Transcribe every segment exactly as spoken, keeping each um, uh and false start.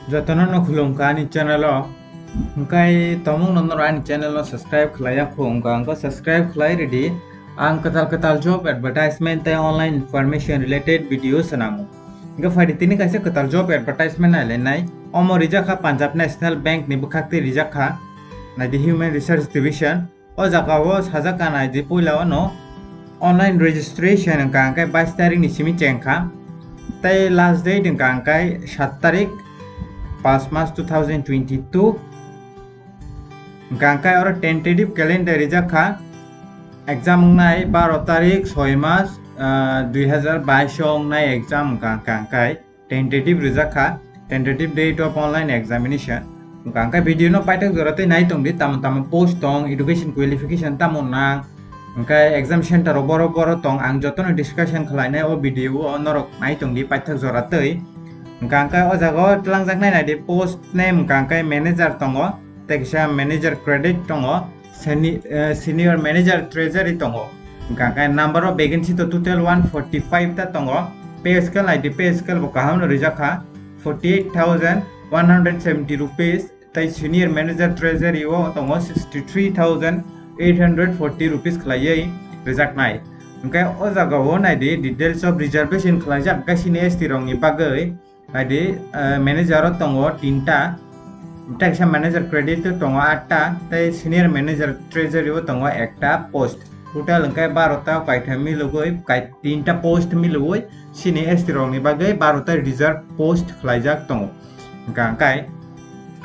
Jotono no khulumkha ani channel o. Hwnkhe tomung no norok ani channel no subscribe khlai ya kho wngkha, hwnkhe subscribe khlai ridi. Ang kwtal kwtal job advertisement tei online information related video swnamo. Hwnkhe phaidi tini kaisa kwtal job advertisement nailainai. Omo rijak kha Punjab National Bank ni bwkhak tei rijak kha. Naidi Human Resource Division. O jaga o sajak kha naidi puila o no online registration wngkha hwnkhe bais tarik ni simi chengkha. Tei last date wngkha hwnkhe sat tarik pas mas two thousand twenty-two. Hwnkha hwnkhe oro tentative calendar rijak kha. Exam wngnai baro tarik soi mas, ah, dui hazar bais o wngnai exam wngkha hwnkha hwnkhe. Tentative rijak kha, tentative date of online examination. Hwnkha hwnkhe video no paithak jora tei nai tongdi, tamo tamo post tong, education qualification tamo nang, hwnkhe exam center rok boro boro tong, ang jotono discussion khlainai o video o, norok nai tongdi paithak jora tei. Hwnkha hwnkhe o jaga o twlangjaknai naidi post name, hwnkha hwnkhe manager tongo, tei kisa manager credit tongo, seni-, eh, senior manager treasury tongo. Hwnkha hwnkhe number of vacancy to total one forty-five ta tongo. Pay scale naidi, pay scale bo kaham no rijak kha, forty-eight thousand one hundred seventy rupees, tei senior manager treasury o tongo sixty-three thousand eight hundred forty rupees khlaiwi rijaknai. Hwnkhe o jaga o naidi details of reservation khlaijak hwnkhe sini S T rok ni bagwi. Naidi, eh, manager o tongo tinta, tei kaisa manager credit o tongo atta, tei senior manager treasury o tongo ekta post. Total hwnkhe baro ta kaitham milogwi kai-, tinta post milogwi sini S T rokni bagwi baro ta reserve post khlaijak tongo. Hwnkha hwnkhe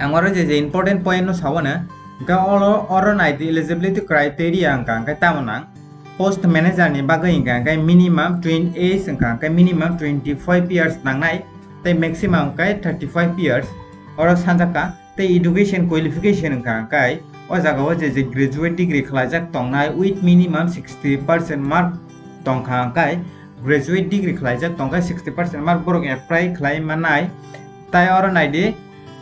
ang oro je je important point no sawano, hwnkhe oro, oro naidi eligibility criteria hwnkha hwnkhe tamo nang. Post manager ni bagwi hwnkha hwnkhe minimum twenty age hwnkha hwnkhe minimum twenty-five years nangnai, tei maximum hwnkhe thirty-five years. Oro sanjak kha tei education qualification hwnkha hwnkhe o jaga o je je graduate degree khlaijak tongnai with minimum sixty percent mark tongkha hwnkhe graduate degree khlaijak tongkha sixty percent mark borok apply khlai manai. Tai oro naidi,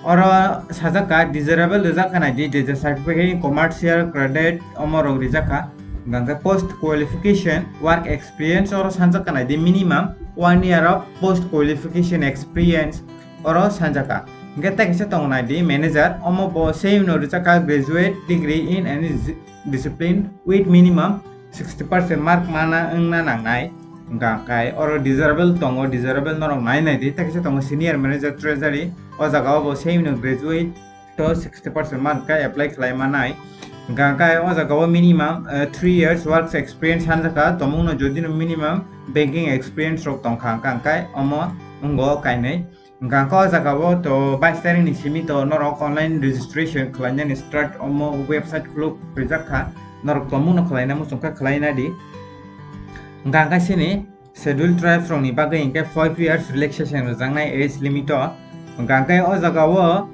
oro sajak kha desirable rijak kha naidi, je je certificate in commercial credit omo rok rijak kha. Hwnkha hwnkhe post qualification, work experience oro sanjak kha naidi minimum one year of post qualification experience oro sanjak kha. Hwnkhe tei kaisa tongo naidi manager, omo bo same no rijak kha graduate degree in any discipline with minimum sixty percent mark mana wngna nangnai. Hwnkha hwnkhe oro desirable tongo, desirable norok nai naidi, tei kaisa tongo senior manager treasury, o jaga o bo same no graduate to sixty percent mark khe apply khlai manai. Hwnkha hwnkhe o jaga o minimum, eh, three years works experience sanjak kha, tomung no jodi no minimum banking experience rok tongkha hwnkha hwnkhe omo wngo kainwi. Hwnkha hwnkhe o jaga o to bais tarik ni simi to norok online registration khlainani start omo website khuluk rijak kha, norok tomung no khlaina muchung khe khlai nai di. Hwnkha hwnkhe sini schedule tribes rok ni bagwi hwnkhe five years relaxation rwjaknai age limit o. Hwnkha hwnkhe o jaga o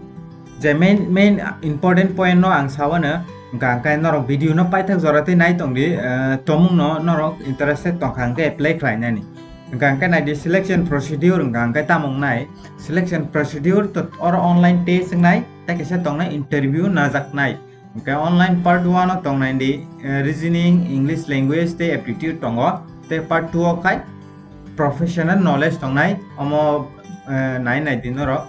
je main, main important point no ang sawano, hwnkha hwnkhe norok video no paithak jora tei nai tongdi, eh, tomung no norok interested tongkha hwnkhe apply khlainani. Hwnkha hwnkhe naidi selection procedure hwnkha hwnkhe tamo wngnai. Selection procedure to oro online test wngnai, tei kaisa tongnai interview najaknai. Hwnkhe online part one o tongnai di, eh, reasoning, English language tei aptitude tongo. Tei part two o khai professional knowledge tongnai. Omo, eh, nai nai di norok.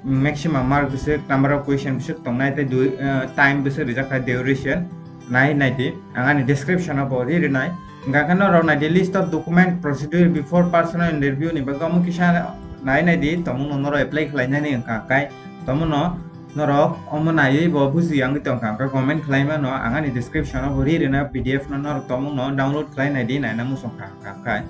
Maximum mark bwswk, number of question bwswk tongnai tei dui, eh, time bwswk rijak kha, duration nai nai di, ang ani description o bo ri rinai. Hwnkha khe norok nai di list of document procedure before personal interview ni bagwi omo kisa nai nai di, tomung no norok apply khlai nani hwnkha khe tomung no norok omo naiwi bo buji wngwi tongkha hwnkha comment khlai mano, ang ani description o bo ri rina P D F no norok tomung no download khlai nai di, naina muchung kha hwnkha khe.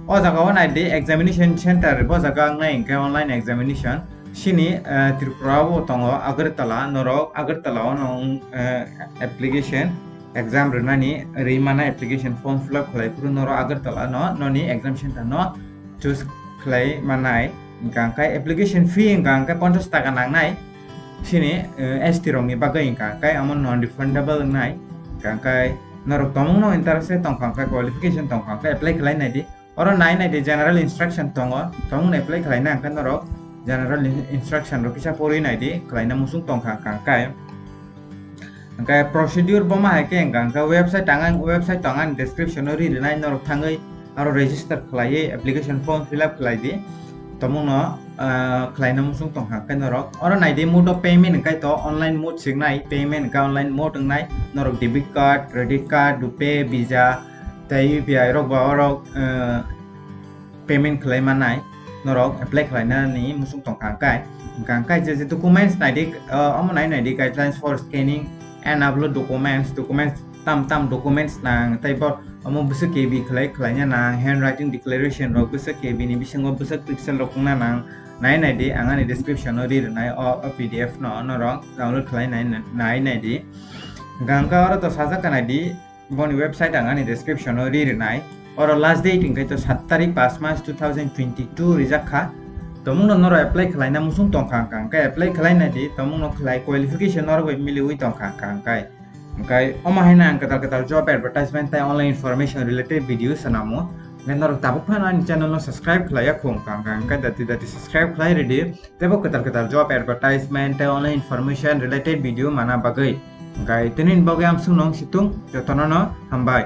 O jaga o nai di examination center bo jaga wngnai hwnkhe online examination. Sini, eh, Tripura o tongo Agartala, norok Agartala o nong, eh, application exam rwnani rwi mana application form fill up khlai phuru norok Agartala no noni exam center no choose khlai manai. Hwnkha hwnkhe application fee hwnkha hwnkhe ponchash taka nangnai. Sini, eh, S T rokni bagwi hwnkha hwnkhe amo non refundable wngnai. Hwnkha hwnkhe norok tomung no interested tongkha hwnkhe qualification tongkha hwnkhe apply khlai nai di. Oro nai nai di general instruction tongo, tongmung apply khlaina hwnkhe norok general in-, instruction rok kisa porwi nai di, khlaina muchung tongkha hwnkha hwnkhe. Hwnkhe procedure bo ma hai khe hwnkha hwnkhe website ang, website tong ani description o ri rinai, norok thangwi aro register khlaiwi application form fill up khlai di. Tomung no ah, khlaina muchung tongkha khe norok. Oro naidi mode of payment hwnkhe to online mode singnai, payment hwnkhe online mode wngnai. Norok debit card, credit card, RuPay, Visa, tei U P I rok ba orok, ah, payment khlai manai. Norok apply khlainani muchung tongkha hwnkhe. Hwnkha hwnkhe je je documents naidi, ah, omo nai naidi guidelines for scanning and upload documents, documents tam tam documents nang tei bo omo bwswk K B khlai khlaina nang, handwriting declaration rok bwswk K B ni bisingo bwswk pixel rok wngna nang, nai naidi ang ani description o ri rwnai o, o P D F no norok download khlai nai, nai naidi. Hwnkha hwnkhe oro to sajak kha naidi, boni website ang ani description o ri rwnai. Oro last date hwnkhe to sat tarik pas mas two thousand twenty-two rijak kha. Tomungno norok apply khlaina muchung tongkha hwnkha hwnkhe apply khlai naidi, tomungno khlai qualification norok bai miliwi tongkha hwnkha hwnkhe. Hwnkhe omo haino ang kwtal kwtal job advertisement tei online information related video swnamo. Hwnkhe norok tabuk phano ani channel no subscribe khlaiya khung hwnkha hwnkhe dati dati subscribe khlai rwdi. Teibo kwtal kwtal job advertisement tei online information related video mana bagwi. Hwnkhe tini bagwi amswk nung situng jotono no hambai.